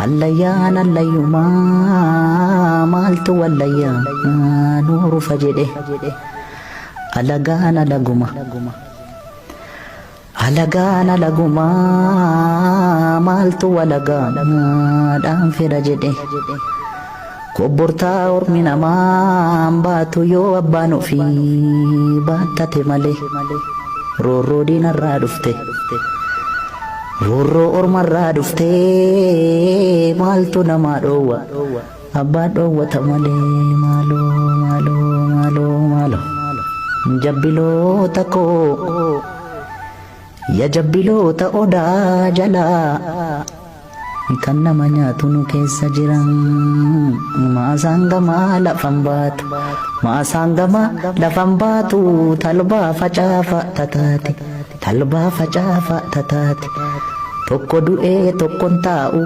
Hallayyaan hallayyumaa maaltu wallayyaa nuurufa jedhe. Alagaan alaguma. Alagaan alagumaa maaltu walagaa dhaan fedha jedhe. Kobbortaa ormi namaan baatu yoo abbaan ofii baattate malee. Roorroo diinarraa dhufte. Roorroo ormarraa dhufte maaltu namaa dhoowwa. Abbaa dhoowwata malee maaloo maaloo maaloo maaloo. Jabbiloota koo ya jabbiloota odaa jalaa kan nama nyaatu nu keessa jiran maasaan gamaa lafan baatu maasaan gamaa lafan baatu talbaa facaafa tataate talbaa facaafa tataate tokko du'ee tokkon taa'u.